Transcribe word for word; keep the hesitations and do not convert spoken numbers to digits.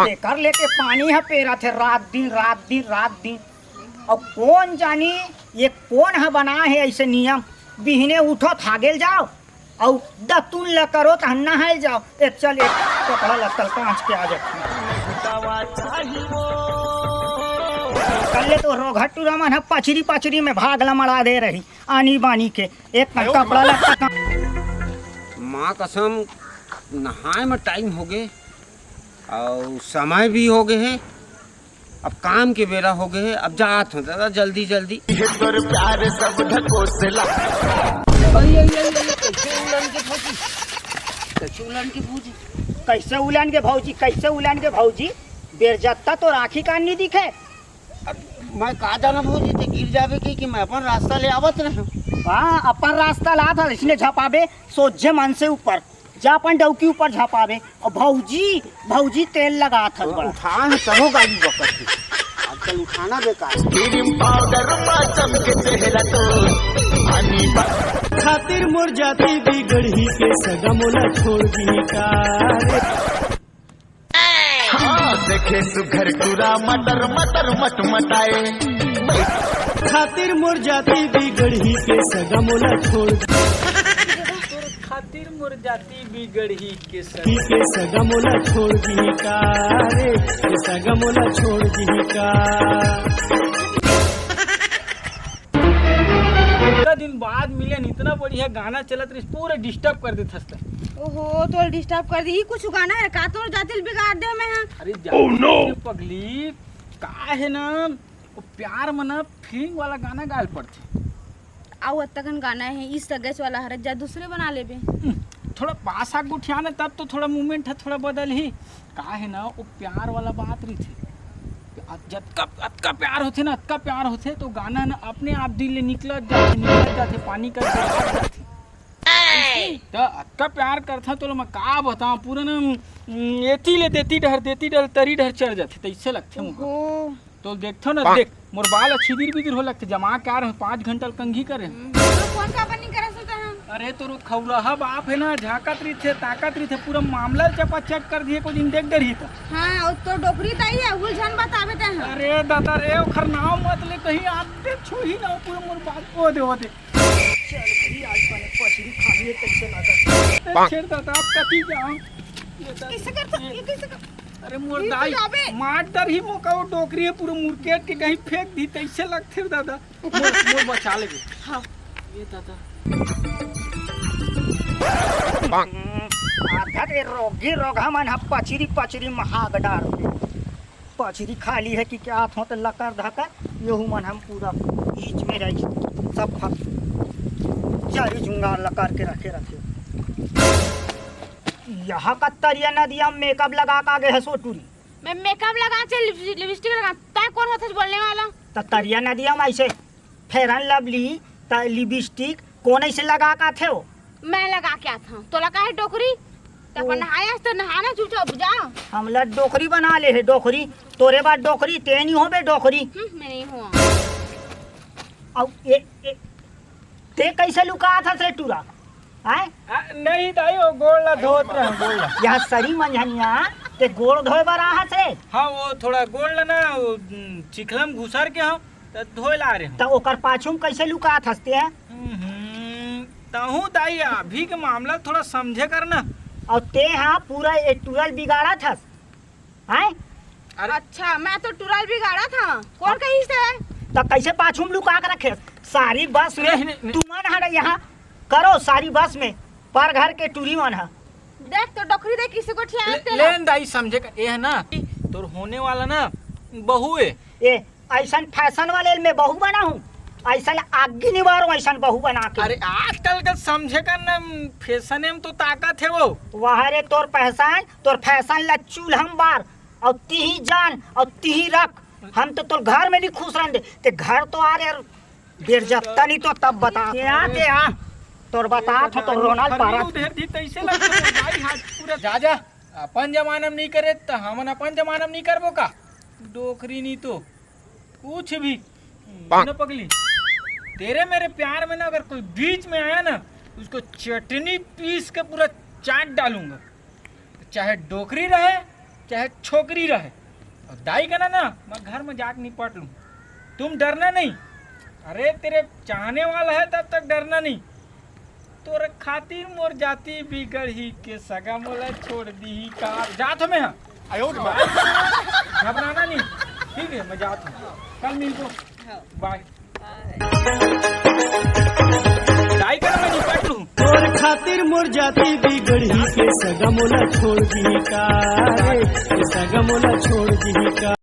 तेकर लेके पानी ह पेरत हे रात दिन, रात दिन, रात दिन। अउ कोन जानी ये कोन ह बनाय हे अइसे नियम, बिहने उठो त हागे ल जाव, अउ दतुन ल करो त नहाय ल जाव। ए चल, एक कपड़ा लत्ता ल कांच के आ जात। कल्ले तो रोगहा टूरा मन ह पचरी पचरी में भाग ल मड़ा दे रही, आनी बानी के एक कपड़ा लत्ता का। माँ कसम, नहाय म टाइम होगे, अउ समय भी होगे हे, अब काम के बेरा होगे हे, अब जात हों दादा जल्दी जल्दी। ये तोर प्यार सब ढकोसला। अरे, अरे, अरे, अरे, कैसे उलन के भौजी? कैसे उलन के भौजी? कैसे उलन के भौजी? कैसे उलन के भौजी? बेरजत्ता तोर आँखी कान नी दिखे? अब मैं का जाना भौजी, ते गिर जाबे कि, कि मैं अपन रास्ता ले आवत रहेंव। हाँ, अपन रास्ता लात हस, इसने झपाबे सोझे मन से ऊपर। जा अपन डौकी ऊपर झपाबे। अउ भौजी, भौजी तेल लगात हस बड़ा। उठान तभो गाड़ी बकत हे। आजकल उठाना बेकार। क्रीम पाउडर मा चमके चेहरा तो आनी बा। खातिर मोर जाति बिगड़ही के सगा मोला छोड़ दिही का रे। हाँ, देखे सुघर टूरा मटर मटर मटमटाए। खातिर मोर जाति बिगड़ही के सगा मोला छोड़। खातिर मोर जाति बिगड़ही के सगा। के सगा मोला छोड़ दिही का रे, के सगा मोला छोड़ दिही का। इतना दिन बाद मिलेन, इतना बढ़िया गाना चलत रहिस, पूरा disturb कर देथस तैं। ओहो, तोर disturb कर दिही, कुछ गाना हे का तोर जाति ल बिगाड़ देंव मैं हा? अरे जाति के पगली, का हे ना, वो प्यार म ना feeling वाला गाना गाय ल पड़थे। अउ अतकन गाना हे, इस सगेच वाला हरे, जा दूसरे बना लेबे। हम्म, थोड़ा पास आके गोठिया ना, तब तो थोड़ा moment ह थोड़ा बदलही। का हे ना, वो प्यार वाला बात रहिथे। अत-, जतका, अतका प्यार होथे ना, अतका प्यार होथे, तो गाना ना अपने आप दिल ले निकलत जाथे, निकलत जाथे, पानी कर बहात जाथे। त अतका प्यार करथंव, तोला मैं का बतावंव, पूरा ना, उम, एती ले देती डहर, देती डहर तरी डहर चढ़ जाथे, तइसे लगथे मोका। ओहो। तो देखथो ना, देख, मोर बाल ह छिदिर बिदिर हो लगथे, जमा के आ रहे हंव, पाँच घंटा ल कंघी करे हंव। हम्म, तो फोन काबर नहीं करस होता हम? अरे, तोर खौलहा बाप हे ना, झांकत रहिथे, ताकत रहिथे, पूरा मामला ल चपाचट कर दिही, कोई दिन देख डरही त। हाँ, अउ तोर डोकरी दाई हे, उल झन बताबे तैं ह। अरे दादा रे, ओखर नाव मत ले, कहीं आते छुही ना, पूरा मोर बाल, ओ दे, ओ दे। चल भाई, आज बने पचरी खा लिए, कैसे लागत? छेड़ दादा, आप कती जाओ? ये दादा, कैसे करता? ये ये कैसे कर? अरे मोर ये तो दाई, जाबे। मार डरही मोका, वो डोकरी हे, पूरा मुरकेट के कहीं फेंक दिही, तइसे लगथे रे दादा। मोर, मोर बचा लेबे। हाँ। ये दादा। आधा दे रोगी रोगहा मन ह पचरी पचरी महाग डार। पचरी खाली हे कि का थों त लकर धकर, येहू मन ह पूरा बीच में रही, सब खा, चारी जुंगार लकर के रखे रखे। यहाँ का तरिया नदिया में makeup लगा के आगे हस ओ टूरी। मैं makeup लगा के लिप-, lipstick लगा, तैं कोन होथस बोलने वाला? त तरिया नदिया में ऐसे Fair and Lovely, त lipstick कोन ऐसे लगा के आथे हो? मैं लगा के आथंव। तोला काहे डोकरी? त अपन ओ। नहाय हस त नहाना चुपचाप जा। हमला डोकरी बना ले हे, डोकरी। तोरे बाद डोकरी, तैं नहीं होबे डोकरी। हम्म, मैं नहीं हूँ। अउ ए, ए, तैं कैसे लुकात हस रे टूरा? हैं? आ, नहीं दाई, वो गोड़ ला धोत रहे, गोड़ ला। यहाँ सरी मंझनिया, तैं गोड़ धोए बर आहस रे? हाँ, वो थोड़ा गोड़ ला ना, वो, उम, चिखला म घुसर गे हंव, त धोए ला आ रहे हंव। त ओकर पाछू म कैसे लुकात हस तैं? हम्म, तहूँ दाई, अभी के मामला थोड़ा समझे कर ना। अउ तैं हा पूरा ए टूरा ल बिगाड़त हस। हैं? अरे। अच्छा, मैं तो टूरा ल बिगाड़त हंव। कोन कहिस तैं? त कैसे पाछू म लुका के रखे? सारी बस में नहीं, नहीं, नहीं। तुमन हर यहाँ करो, सारी बस में पर घर के टूरी मन ह। देख तो डोकरी देख किसी को ठिया ले, तेला। लेन दाई समझे कर, ये है ना, तोर होने वाला ना बहू है। ए, ऐसन fashion वाले में बहू बनाहूँ, ऐसन आगी निवारो, ऐसन बहू बना के। अरे आजकल का समझे कर ना, fashion में तो ताकत है वो। वाह रे तोर पहचान, तोर fashion ला चूल्हा म बार, अउ तिही जान, अउ तिही रख, हम तो तोर घर में नहीं खुश रहन दे, तैं घर तो आ रे, बेरजत्ता नहीं तो तब बता। तैं आ, तैं आ, तोर बतात हंव, तोर रोना ल पारत। उधर दी तैसे लगता है, भाई हाथ पूरा। जा, जा, अपन जमाना में नहीं करे, त हमन अपन जमाना में नहीं करबो का? डोकरी नहीं तो। कुछ भी। सुनो पगली, तेरे मेरे प्यार में ना अगर कोई बीच में आया ना, उसको चटनी पीस के पूरा चाट डालूंगा। चाहे डोकरी रहे, चाहे छोकरी रहे, अउ दाई कना ना, मैं घर में जाके निपट लूं। तुम डरना नहीं। अरे, तेरे चाहने वाला है, तब तक डरना नहीं। तोर खातिर मोर जाति बिगड़ही के, सगा मोला छोड़ दीही का। जात हूं मैं, हां। घबराना नहीं, ठीक है, मैं जात हूं, कल मिलबो। हां। बाय। दाई करा मैं निपट लूं। तोर खातिर मोर जाति बिगड़ही के, सगा मोला छोड़ दीही का रे, के सगा मोला छोड़ दीही का।